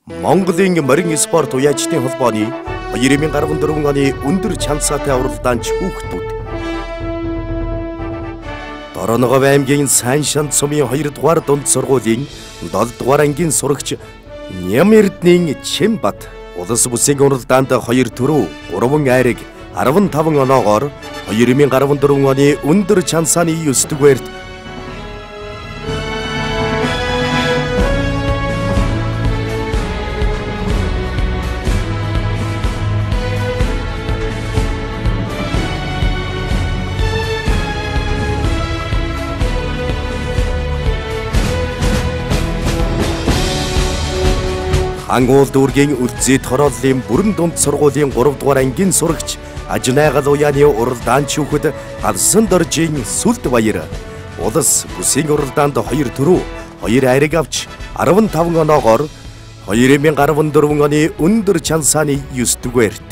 Монголын морин спорт уяачдын холбооны 2014 оны өндөр чансаатай уралдаанч хүүхдүүд. Дорногов аймгийн Сайншанд сумын 2 дугаар дунд сургуулийн 7 дугаар ангийн сурагч Ням Эрдэнийн Чимбат улс бүсийн уралдаанд 2 төрөв 3 айраг 15 оноогоор 2014 оны өндөр чансааны 9 дугаарт Ангуул дүүргийн Үлзий Торооллын бүрэн дунд сургуулийн 3 дугаар ангийн сурагч Ажнайгал уяаны уралдаанч хүүхэд Галсан Доржийн Сүлд Баяр улс бүсийн уралдаанд 2 төрөв 2 айраг авч 15 оноогоор 2014 оны өндөр чансааны 9 дугаарт.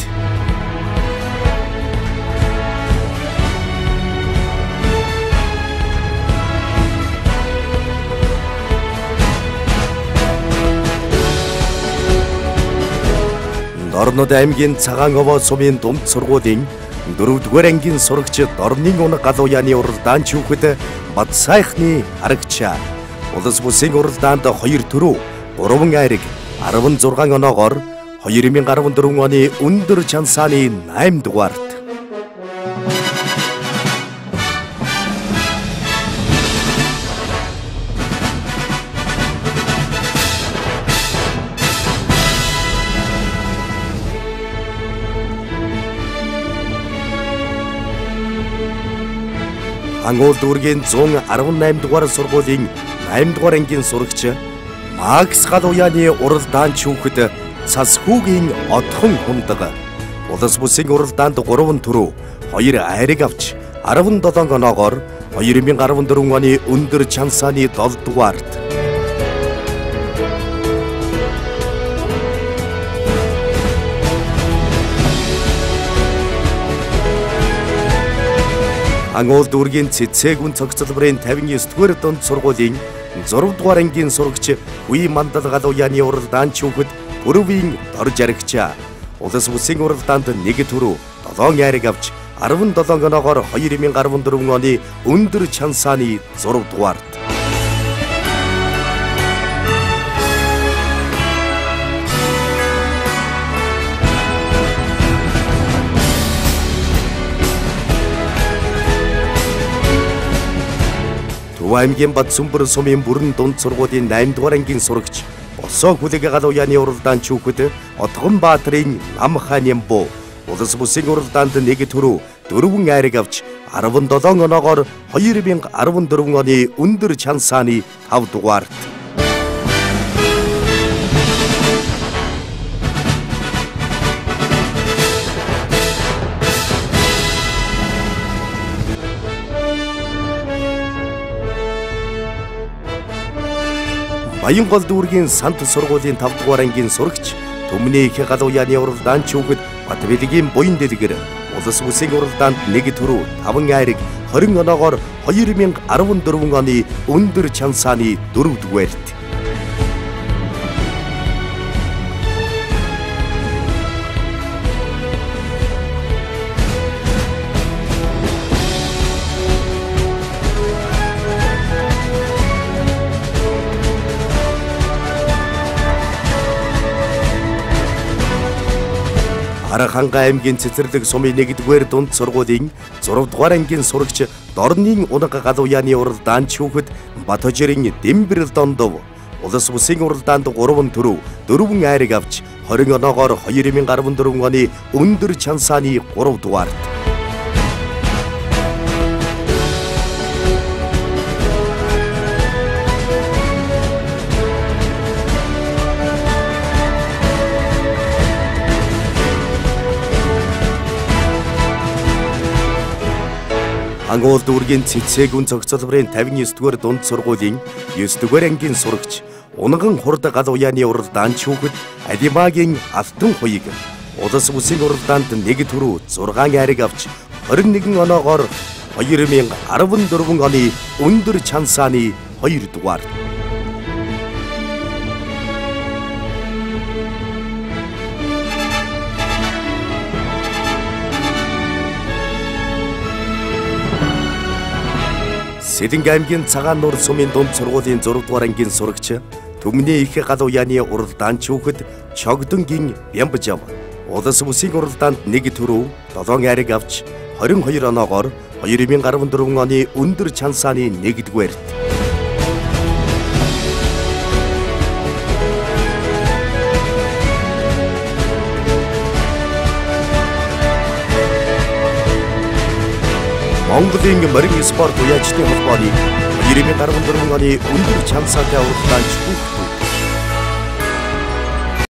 Дорнод аймгийн Цагаан овоо сумын дунд сургуулийн 4 дугаар ангийн сурагч Дорнын унаг галууяаны уралдаанч хүүхэд Бадсайхны Арагчаа улс бүсийн уралдаанд 2 төрөв 3 айраг 16 оноогоор 2014 оны өндөр чансааны 8 дугаарт. Ангуул дүүргийн 118 дугаар сургуулийн 8 дугаар ангийн сурагч Макс галууяаны уралдаанч хүүхэд Цасхүүгийн Отхон хундаг улс бүсийн уралдаанд 3 төрөв 2 айраг авч 17 оноогоор 2014 оны өндөр чансааны 7 дугаарт. Ангуул дүүргийн Цэцээгүн цогцлборын 59 дугаар дунд сургуулийн 6 дугаар ангийн сурагч Үе Мандал галууяаны уралдаанч хүүхэд Бүрвийн Дорж Арагчаа улс бүсийн уралдаанд 1 төрөв 7 айраг авч 17 оноогоор 2014 оны өндөр чансааны 6 дугаарт. Төв аймгийн Батсүмбэр сумын бүрэн дунд сургуулийн 8 дугаар ангийн сурагч Босоо хүлэг галууяаны уралдаанч хүүхэд Отгон Баатрын Нам хаан Ямбу улс бүсийн уралдаанд 1 төрөв 4 айраг авч 17 оноогоор 2014 оны өндөр чансааны 5 дугаарт. Баянгол дүүргийн Сант сургуулийн 5 дугаар ангийн сурагч Төмний их галууяаны уралдаанч хүүхэд Батбэлгийн Буян дэлгэр улс бүсийн уралдаанд 1 төрөв 5 айраг 20 оноогоор 2014 оны өндөр чансааны 4 дугаарт. Арханга аймгийн Цэцэрлэг сумын 1-р дунд сургуулийн 6 дугаар ангийн сурагч Дорнын унаг галууяаны уралдаанч хүүхэд Батожирын Дэмбэрэл Дондов улс бүсийн уралдаанд 3 төрөв 4 айраг авч 20 оноогоор 2014 оны өндөр чансааны 3 дугаарт. Ангуул дүүргийн Цэцээгүн цогцлборын 59 дугаар дунд сургуулийн 9 дугаар ангийн сурагч Унган хурд галууяаны уралдаанч хүүхэд Алимагийн Алтан хуйг улс бүсийн уралдаанд 1 төрөв 6 айраг авч 21 оноогоор 2014 оны өндөр чансааны 2 дугаар. Сэлэнг аймгийн Цагаан нуур сумын дунд сургуулийн 6 дугаар ангийн сурагч Түмний их гал уяаны уралдаан шүүхэд Чогдонгийн Бямбжав улс бүсийн уралдаанд 1 төрөв 7 айраг авч 22 оноогоор 2014 оны өндөр чансааны 1-дүгээрт. Монголын морин спорт уяачдын холбооны 2014 оны өндөр чансаатай уралдаанч хүүхдийн